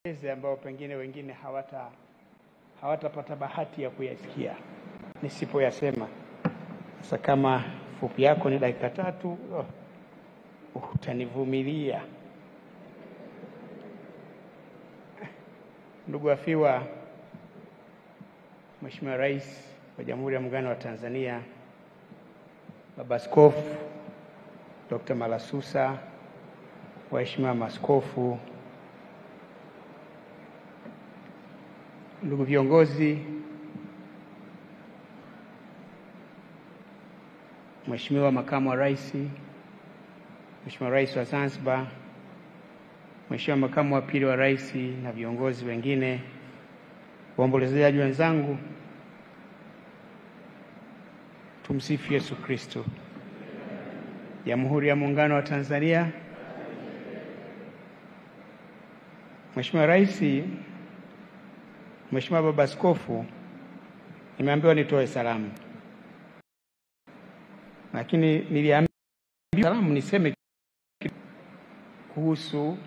Ambao pengine wengine hawatapata bahati ya kuyasikia nisipoyasema. Sasa kama fupi yako ni dakika 3, utanivumilia. Ndugu wafiwa, Mheshimiwa Rais wa Jamhuri ya Muungano wa Tanzania, Baba Askofu Dr. Malasusa, waheshimiwa maaskofu, ndugu viongozi, Mheshimiwa Makamu wa Rais, Mheshimiwa Rais wa Zanzibar, Mheshimiwa Makamu wa Pili wa Rais na viongozi wengine, waombolezaji wenzangu, tumsifu Yesu Kristo. Jamhuri ya Muungano wa Tanzania. Mheshimiwa Rais, Mheshimiwa Baba Askofu, nimeambiwa nitoe salamu, lakini niliambiwa salamu niseme kuhusu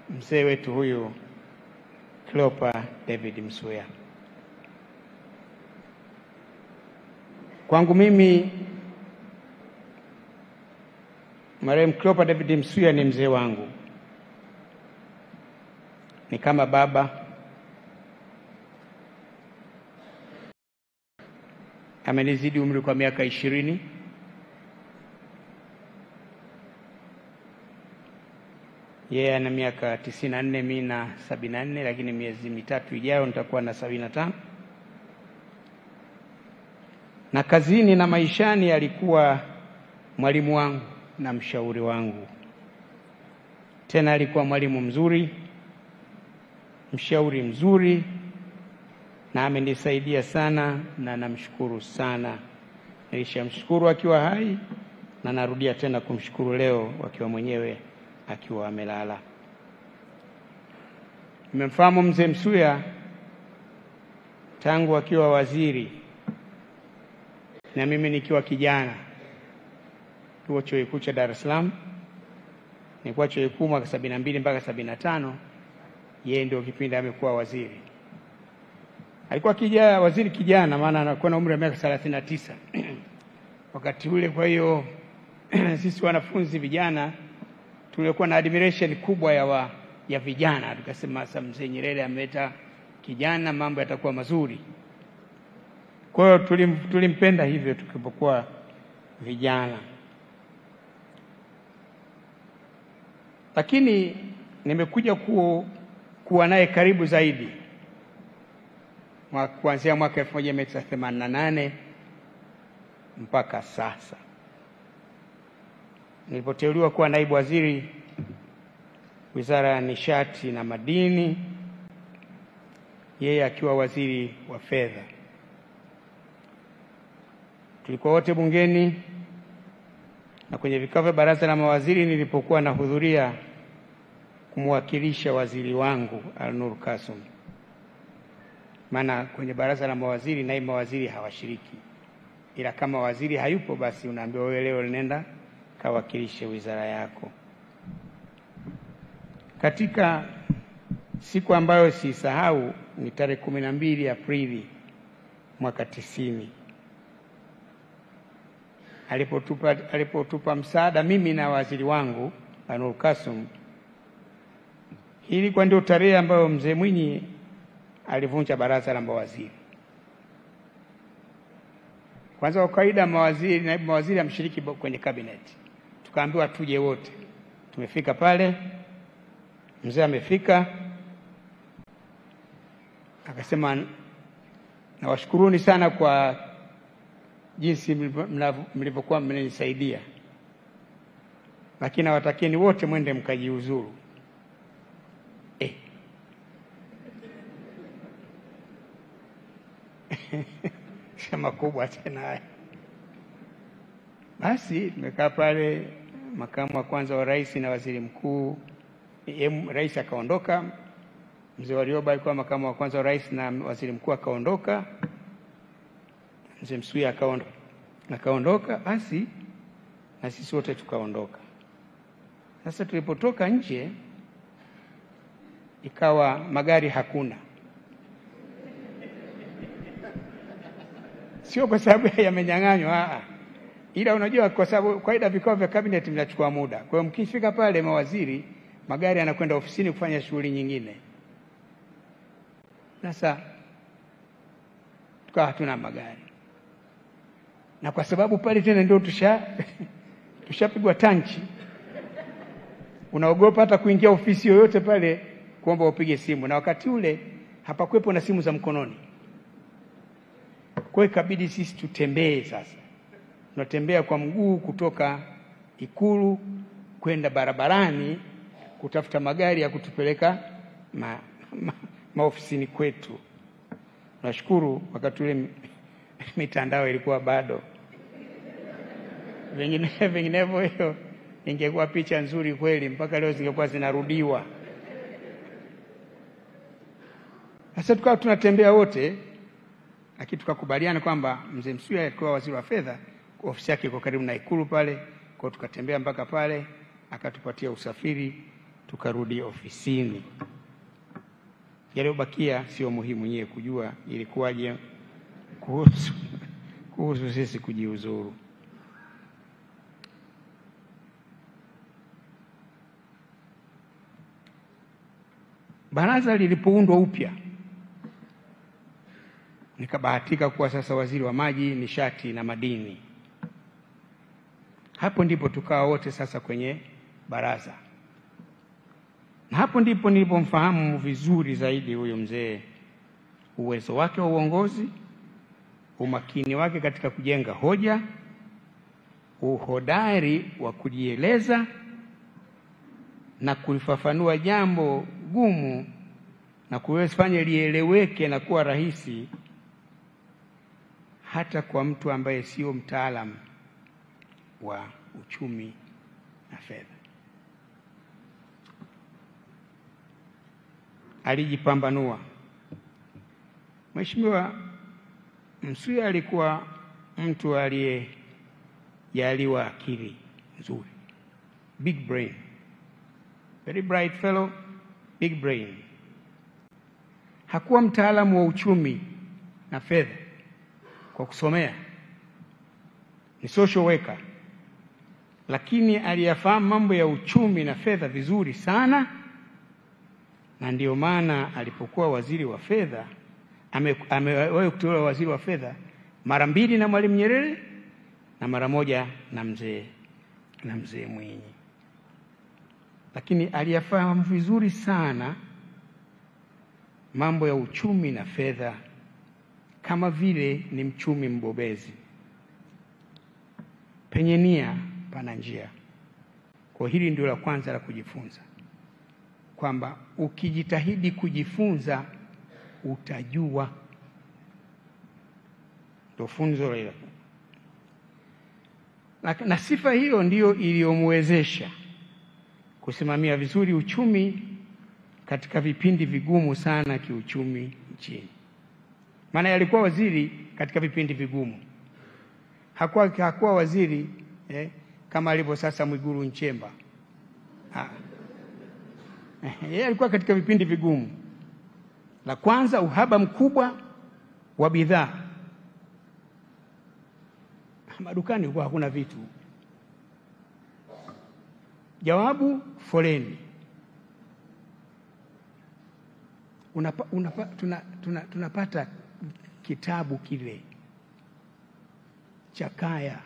mzee wetu huyu Cleopa David Msuya. Kwangu mimi marehemu Cleopa David Msuya ni mzee wangu, ni kama baba. Amenizidi umri kwa miaka 20. Yeye ana miaka 94, mimi na 74, lakini miezi mitatu ijayo nitakuwa na 75. Na kazini na maishani alikuwa mwalimu wangu na mshauri wangu. Tena alikuwa mwalimu mzuri, mshauri mzuri, na amenisaidia sana na namshukuru sana. Nilishamshukuru akiwa hai na narudia tena kumshukuru leo akiwa mwenyewe akiwa amelala. Nimemfahamu mzee Msuya tangu akiwa waziri na mimi nikiwa kijana. Chuo Kikuu cha Dar es Salaam. Nilikuwa chuo kikuu mwaka 72 mpaka 75. Yeye ndio kipindi amekuwa waziri. Alikuwa kijana, waziri kijana, maana anakuwa na umri wa miaka 39 wakati ule. Kwa hiyo sisi wanafunzi vijana tulikuwa na admiration kubwa ya vijana. Tukasema sasa mzee Nyerere ameleta kijana, mambo yatakuwa mazuri. Kwa hiyo tulimpenda hivyo tukipokuwa vijana. Lakini nimekuja kuwa naye karibu zaidi kuanzia mwaka 1988 mpaka sasa. Nilipoteuliwa kuwa naibu waziri Wizara ya Nishati na Madini, yeye akiwa waziri wa fedha. Tulikuwa wote bungeni na kwenye vikao vya baraza la mawaziri nilipokuwa nahudhuria kumwakilisha waziri wangu Alnur Kasum. Maana kwenye baraza la mawaziri naibu mawaziri hawashiriki, ila kama waziri hayupo basi unaambiwa wewe leo nenda kawakilishe wizara yako. Katika siku ambayo sisahau ni tarehe 12 Aprili mwaka 90, alipotupa msaada mimi na waziri wangu Alnur Kasum. Hii ilikuwa ndio tarehe ambayo mzee Mwinyi alivunja baraza la mawaziri. Kwanza kwa kawaida mawaziri, naibu mawaziri hamshiriki kwenye cabinet. Tukaambiwa tuje wote. Tumefika pale, mzee amefika, akasema nawashukuruni sana kwa jinsi mlivyokuwa mmenisaidia, lakini nawatakieni wote mwende mkajiuzuru. Sema kubwa tena. Basi tumekaa pale, makamu wa kwanza wa rais na waziri mkuu, rais akaondoka, mzee Warioba alikuwa makamu wa kwanza wa rais na waziri mkuu akaondoka, mzee Msuya akaondoka, basi na sisi wote tukaondoka. Sasa tulipotoka nje, ikawa magari hakuna. Sio kwa sababu yamenyang'anywa, ila unajua kwa sababu kawaida vikao vya cabinet vinachukua muda. Kwa hiyo mkifika pale mawaziri, magari yanakwenda ofisini kufanya shughuli nyingine. Sasa tukawa hatuna magari. Na kwa sababu pale tena ndio tushapigwa tanchi, unaogopa hata kuingia ofisi yoyote pale kuomba upige simu. Na wakati ule hapakuwepo na simu za mkononi. Kwa hiyo ikabidi sisi tutembee sasa. Tunatembea kwa mguu kutoka Ikulu kwenda barabarani kutafuta magari ya kutupeleka maofisini kwetu. Nashukuru wakati ule mitandao ilikuwa bado. Vinginevyo hiyo ingekuwa picha nzuri kweli, mpaka leo zingekuwa zinarudiwa. Sasa tukawa tunatembea wote, lakini tukakubaliana kwamba Mzee Msuya alikuwa waziri wa fedha, ofisi yake iko karibu na Ikulu pale, kwa tukatembea mpaka pale, akatupatia usafiri, tukarudi ofisini. Yaliyobakia sio muhimu nyewe kujua ilikuwaje kuhusu sisi kujiuzuru. Baraza lilipoundwa upya, nikabahatika kuwa sasa waziri wa maji, nishati na madini. Hapo ndipo tukawa wote sasa kwenye baraza. Na hapo ndipo nilipomfahamu vizuri zaidi huyo mzee, uwezo wake wa uongozi, umakini wake katika kujenga hoja, uhodari wa kujieleza na kulifafanua jambo gumu na kuweza lieleweke na kuwa rahisi hata kwa mtu ambaye sio mtaalamu wa uchumi na fedha. Alijipambanua. Mheshimiwa Msuya alikuwa mtu aliyejaliwa akili nzuri, big brain, very bright fellow, big brain. Hakuwa mtaalamu wa uchumi na fedha kwa kusomea, ni social worker, lakini aliyafahamu mambo ya uchumi na fedha vizuri sana. Na ndio maana alipokuwa waziri wa fedha, amewahi kuteuliwa waziri wa fedha mara mbili na Mwalimu Nyerere na mara moja na mzee Mwinyi. Lakini aliyafahamu vizuri sana mambo ya uchumi na fedha kama vile ni mchumi mbobezi. Penye nia pana njia. Kwa hili ndio la kwanza la kujifunza, kwamba ukijitahidi kujifunza utajua. Ndio funzo hilo. Na sifa hiyo ndiyo iliyomwezesha kusimamia vizuri uchumi katika vipindi vigumu sana kiuchumi nchini. Maana alikuwa waziri katika vipindi vigumu. Hakuwa waziri kama alivyo sasa Mwigulu Nchemba. Yeye alikuwa katika vipindi vigumu. La kwanza, uhaba mkubwa wa bidhaa. Madukani kulikuwa hakuna vitu. Jawabu, foleni. Tunapata kitabu kile cha kaya.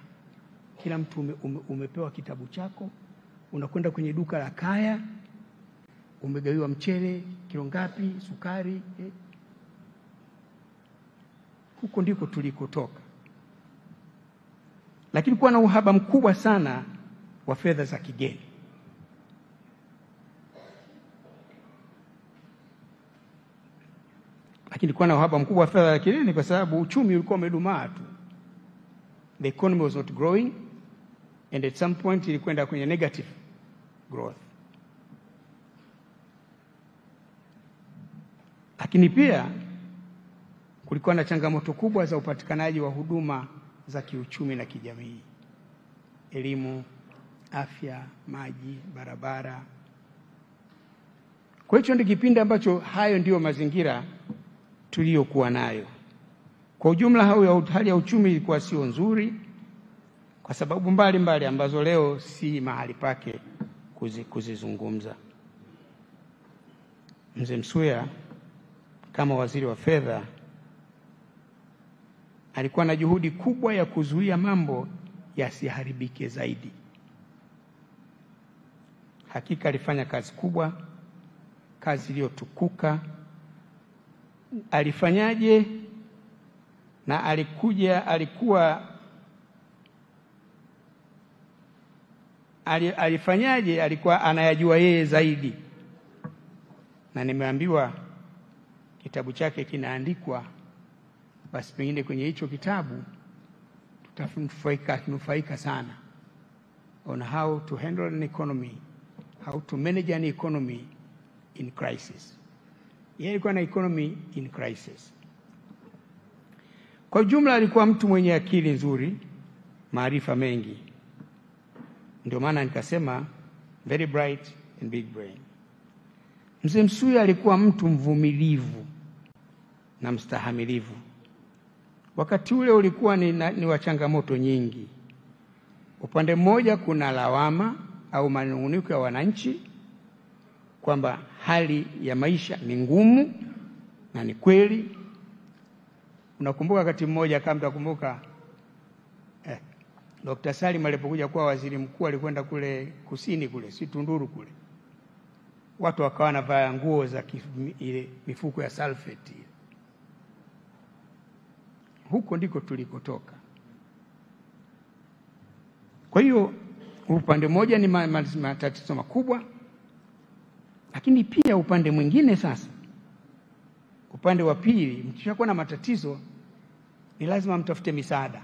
Kila mtu umepewa kitabu chako, unakwenda kwenye duka la kaya, umegawiwa mchele kilo ngapi, sukari. Huko ndiko tulikotoka. Lakini kuwa na uhaba mkubwa sana wa fedha za kigeni. Lakini kuwa na uhaba mkubwa wa fedha za kigeni kwa sababu uchumi ulikuwa umedumaa tu. The economy was not growing, and at some point ilikwenda kwenye negative growth. Lakini pia kulikuwa na changamoto kubwa za upatikanaji wa huduma za kiuchumi na kijamii. Elimu, afya, maji, barabara. Kwa hicho ndio kipindi ambacho hayo ndiyo mazingira tuliyokuwa nayo. Kwa ujumla hali ya uchumi ilikuwa sio nzuri kwa sababu mbalimbali ambazo leo si mahali pake kuzizungumza. Mzee Msuya kama waziri wa fedha alikuwa na juhudi kubwa ya kuzuia mambo yasiharibike zaidi. Hakika alifanya kazi kubwa, kazi iliyotukuka. Alifanyaje? Na alifanyaje? Alikuwa anayajua yeye zaidi, na nimeambiwa kitabu chake kinaandikwa, basi pengine kwenye hicho kitabu tutanufaika sana on how to handle an economy, how to manage an economy in crisis. Yeye alikuwa na economy in crisis. Kwa jumla alikuwa mtu mwenye akili nzuri, maarifa mengi. Ndio maana nikasema very bright and big brain. Mzee Msuya alikuwa mtu mvumilivu na mstahamilivu. Wakati ule ulikuwa ni wa changamoto nyingi. Upande mmoja kuna lawama au manunguniko ya wananchi kwamba hali ya maisha ni ngumu, na ni kweli. Unakumbuka wakati mmoja, kama mtakumbuka, Dr. Salim alipokuja kuwa waziri mkuu alikwenda kule kusini kule, si Tunduru kule. Watu wakawa wanavaa nguo za ile mifuko ya sulfate. Huko ndiko tulikotoka. Kwa hiyo upande mmoja ni matatizo makubwa, lakini pia upande mwingine sasa, upande wa pili, mkishakuwa na matatizo ni lazima mtafute misaada.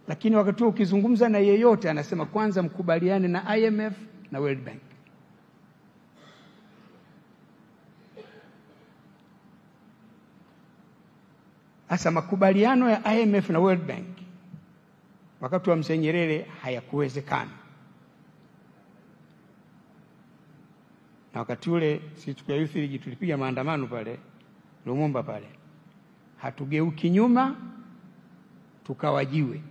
Lakini wakati ukizungumza na yeyote anasema kwanza mkubaliane na IMF na World Bank. Sasa makubaliano ya IMF na World Bank wakati wa Mzee Nyerere hayakuwezekana. Na wakati ule sisi tukiwa Youth League tulipiga maandamano pale Lumumba pale. Hatugeuki nyuma tukawajiwe.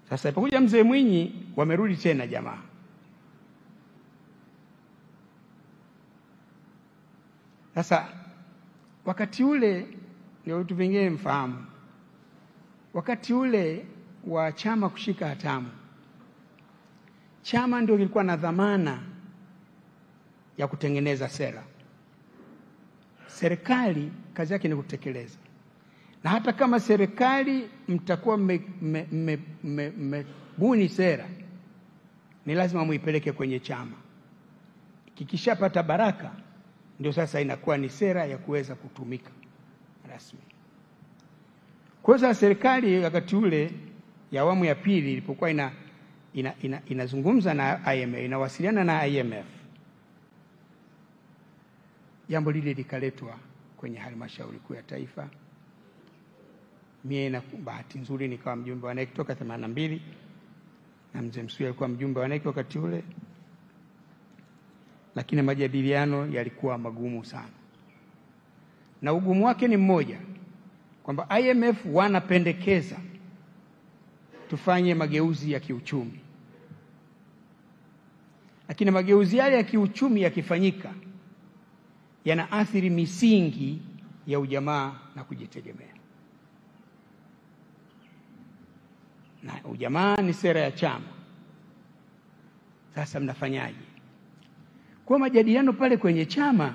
Sasa ipokuja Mzee Mwinyi wamerudi tena jamaa. Sasa wakati ule ndio vitu vingine mfahamu. Wakati ule wa chama kushika hatamu, chama ndio kilikuwa na dhamana ya kutengeneza sera. Serikali kazi yake ni kutekeleza. Na hata kama serikali mtakuwa mmebuni sera, ni lazima muipeleke kwenye chama. Kikishapata baraka ndio sasa inakuwa ni sera ya kuweza kutumika rasmi. Kwa hiyo serikali wakati ule ya awamu ya pili ilipokuwa inazungumza na IMF, inawasiliana na IMF, jambo lile likaletwa kwenye halmashauri kuu ya taifa. Mie na bahati nzuri nikawa mjumbe wa NEC toka 82, na Mzee Msuya alikuwa mjumbe wa NEC wakati ule. Lakini majadiliano yalikuwa magumu sana. Na ugumu wake ni mmoja, kwamba IMF wanapendekeza tufanye mageuzi ya kiuchumi. Lakini mageuzi yale ya kiuchumi yakifanyika yanaathiri misingi ya ujamaa na kujitegemea. Na ujamaa ni sera ya chama. Sasa mnafanyaje? Kwa majadiliano pale kwenye chama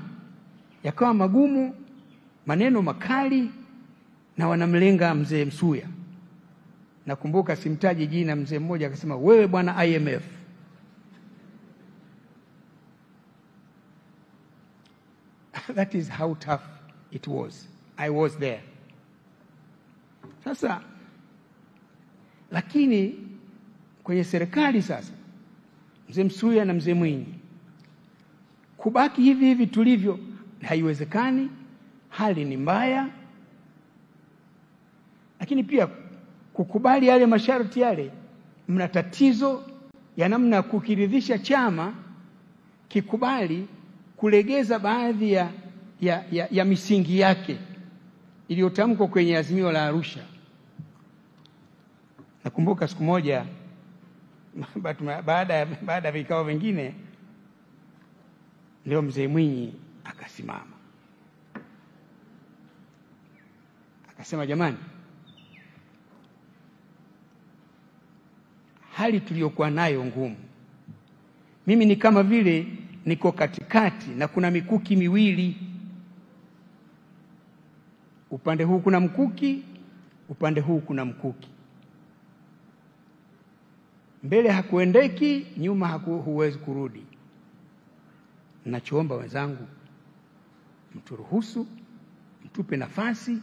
yakawa magumu, maneno makali, na wanamlenga Mzee Msuya. Nakumbuka, simtaji jina, mzee mmoja akasema, wewe bwana IMF. That is how tough it was. I was there. Sasa lakini kwenye serikali sasa, Mzee Msuya na Mzee Mwinyi, kubaki hivi hivi tulivyo haiwezekani, hali ni mbaya. Lakini pia kukubali yale masharti yale, mna tatizo ya namna ya kukiridhisha chama kikubali kulegeza baadhi ya misingi yake iliyotamkwa kwenye azimio la Arusha. Nakumbuka siku moja baada ya vikao vingine, leo Mzee Mwinyi akasimama akasema, jamani, hali tuliyokuwa nayo ngumu, mimi ni kama vile niko katikati na kuna mikuki miwili, upande huu kuna mkuki, upande huu kuna mkuki, mbele hakuendeki, nyuma huwezi kurudi. Nachoomba wenzangu, mturuhusu, mtupe nafasi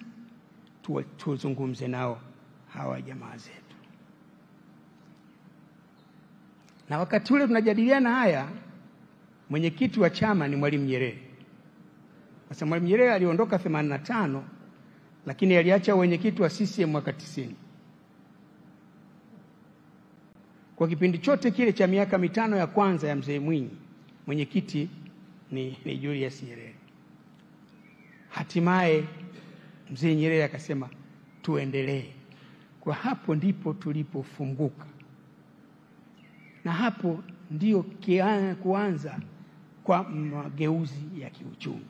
tuzungumze nao hawa jamaa zetu. Na wakati ule tunajadiliana haya, mwenyekiti wa chama ni Mwalimu Nyerere. Sasa Mwalimu Nyerere aliondoka 85, lakini aliacha mwenyekiti wa CCM mwaka 90. Kwa kipindi chote kile cha miaka 5 ya kwanza ya Mzee Mwinyi, mwenyekiti ni Julius Nyerere. Hatimaye Mzee Nyerere akasema tuendelee. Kwa hapo ndipo tulipofunguka, na hapo ndio kuanza kwa mageuzi ya kiuchumi.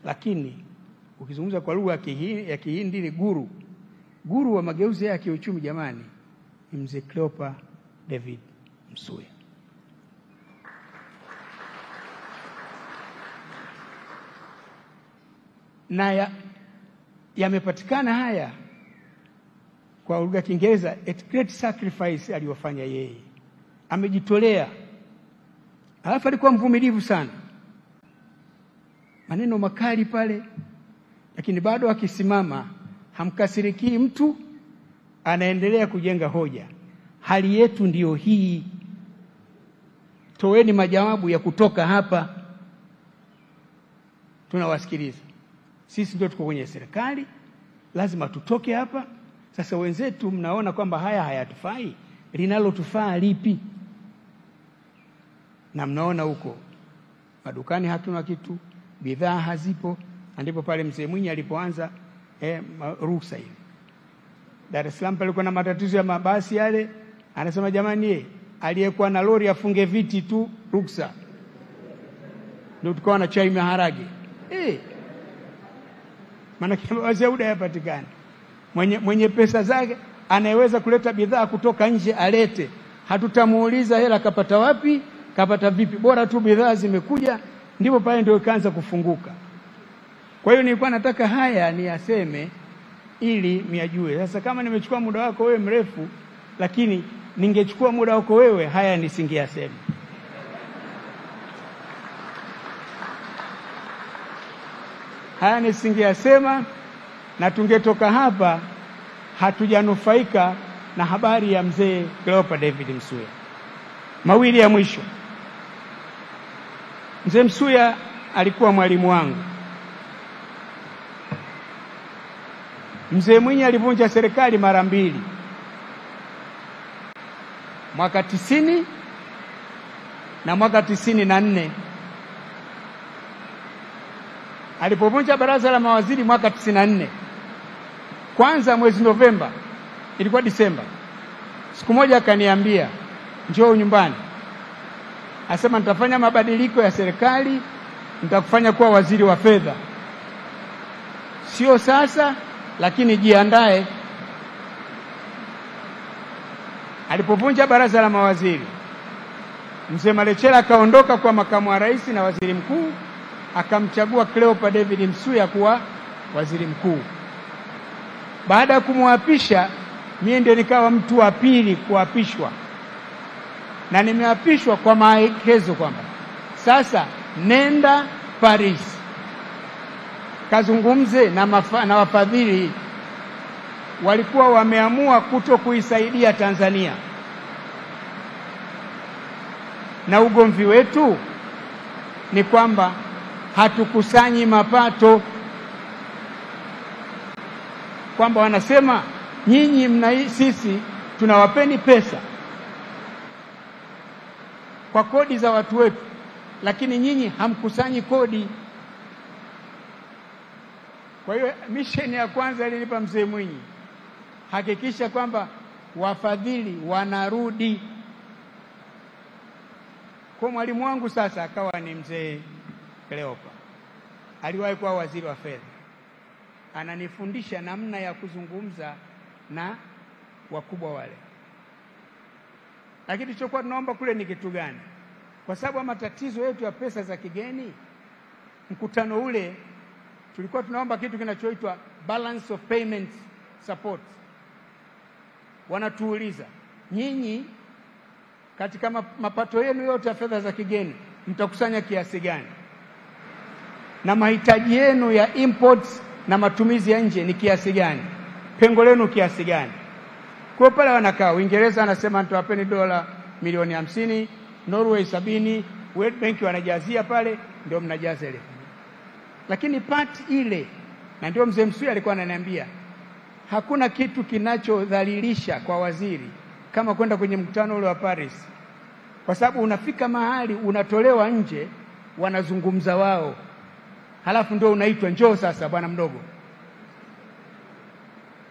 Lakini ukizungumza kwa lugha ya Kihindi ni guru wa mageuzi ya kiuchumi, jamani, ni Mzee Cleopa David Msuya. Na yamepatikana haya kwa lugha ya Kiingereza at great sacrifice aliyofanya yeye. Amejitolea. Alafu alikuwa mvumilivu sana. Maneno makali pale, lakini bado akisimama hamkasiriki mtu, anaendelea kujenga hoja. Hali yetu ndiyo hii, toeni majawabu ya kutoka hapa. Tunawasikiliza. Sisi ndio tuko kwenye serikali, lazima tutoke hapa. Sasa wenzetu mnaona kwamba haya hayatufai, linalotufaa lipi? Na mnaona huko madukani hatuna kitu, bidhaa hazipo. Ndipo pale Mzee Mwinyi alipoanza ruhusa ile. Dar es Salaam palikuwa na matatizo ya mabasi yale, anasema jamani, aliyekuwa na lori afunge viti tu, ruksa. Ndio tukawa na chai maharage. Maana wazee hayapatikani. Mwenye pesa zake anayeweza kuleta bidhaa kutoka nje alete. Hatutamuuliza hela kapata wapi, kapata vipi, bora tu bidhaa zimekuja. Ndipo pale ndio ikaanza kufunguka. Kwa hiyo nilikuwa nataka haya niyaseme ili miyajue. Sasa kama nimechukua muda wako wewe mrefu, lakini ningechukua muda wako wewe haya nisingeyasema. Haya nisingeyasema, na tungetoka hapa hatujanufaika na habari ya Mzee Cleopa David Msuya. Mawili ya mwisho. Mzee Msuya alikuwa mwalimu wangu. Mzee Mwinyi alivunja serikali mara 2. Mwaka 90 na mwaka 94. Alipovunja baraza la mawaziri mwaka 94. Kwanza mwezi Novemba, ilikuwa Disemba. Siku moja akaniambia, njoo nyumbani. Asema nitafanya mabadiliko ya serikali, nitakufanya kuwa waziri wa fedha. Sio sasa, lakini jiandae. Alipovunja baraza la mawaziri, Mzee Malecela akaondoka kwa makamu wa rais na waziri mkuu, akamchagua Cleopa David Msuya kuwa waziri mkuu. Baada ya kumwapisha, mimi ndio nikawa mtu wa pili kuapishwa. Na nimeapishwa kwa maelekezo kwamba sasa nenda Paris, kazungumze na wafadhili. Walikuwa wameamua kuto kuisaidia Tanzania. Na ugomvi wetu ni kwamba hatukusanyi mapato. Kwamba wanasema nyinyi mna, sisi tunawapeni pesa, kwa kodi za watu wetu, lakini nyinyi hamkusanyi kodi. Kwa hiyo mission ya kwanza alinipa Mzee Mwinyi, hakikisha kwamba wafadhili wanarudi. Kwa mwalimu wangu sasa akawa ni Mzee Cleopa, aliwahi kuwa waziri wa fedha, ananifundisha namna ya kuzungumza na wakubwa wale. Lakini tulichokuwa tunaomba kule ni kitu gani? Kwa sababu matatizo yetu ya pesa za kigeni, mkutano ule tulikuwa tunaomba kitu kinachoitwa balance of payments support. Wanatuuliza, nyinyi katika mapato yenu yote ya fedha za kigeni mtakusanya kiasi gani? Na mahitaji yenu ya imports na matumizi ya nje ni kiasi gani? Pengo lenu kiasi gani? Kwa pale wanakaa Uingereza anasema nitawapeni dola milioni 50, Norway 70, World Bank wanajazia pale, ndio mnajaza ile. Lakini part ile, na ndio Mzee Msuya alikuwa ananiambia, hakuna kitu kinachodhalilisha kwa waziri kama kwenda kwenye mkutano ule wa Paris. Kwa sababu unafika mahali unatolewa nje, wanazungumza wao, halafu ndio unaitwa njoo sasa bwana mdogo,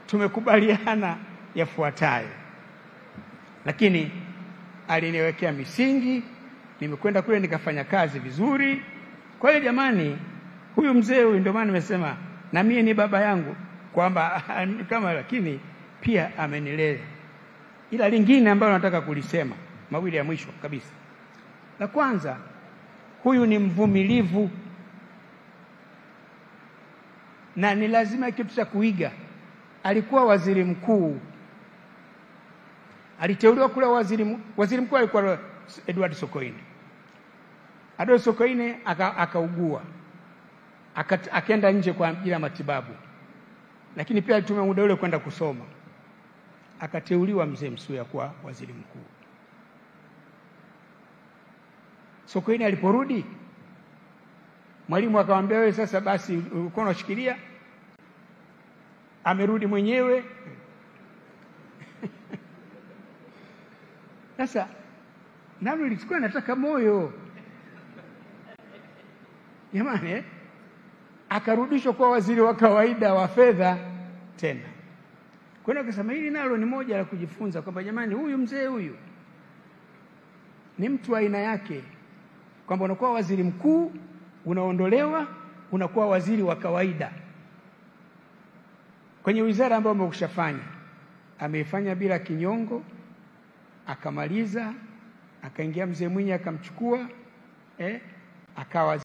tumekubaliana yafuatayo. Lakini aliniwekea misingi, nimekwenda kule nikafanya kazi vizuri. Kwa hiyo jamani, huyu mzee huyu ndio maana nimesema na mimi ni baba yangu kwamba kama, lakini pia amenilea. Ila lingine ambalo nataka kulisema, mawili ya mwisho kabisa. La kwanza, huyu ni mvumilivu na ni lazima kitu cha kuiga. Alikuwa waziri mkuu, aliteuliwa kule waziri mkuu alikuwa Edward Sokoine. Edward Sokoine akaugua, akaenda nje kwa ajili ya matibabu, lakini pia alitumia muda ule kwenda kusoma. Akateuliwa Mzee Msuya kuwa waziri mkuu. Sokoine aliporudi, mwalimu akamwambia wewe sasa basi uko unashikilia. Amerudi mwenyewe. Sasa nalo lilikuwa nataka moyo jamani, Akarudishwa kuwa waziri wa kawaida wa fedha tena. Kwa hiyo akasema hili nalo ni moja la kujifunza kwamba jamani, huyu mzee huyu ni mtu aina yake, kwamba unakuwa waziri mkuu, unaondolewa, unakuwa waziri wa kawaida kwenye wizara ambayo umekushafanya. Ameifanya bila kinyongo, akamaliza, akaingia Mzee Mwinyi akamchukua, akawa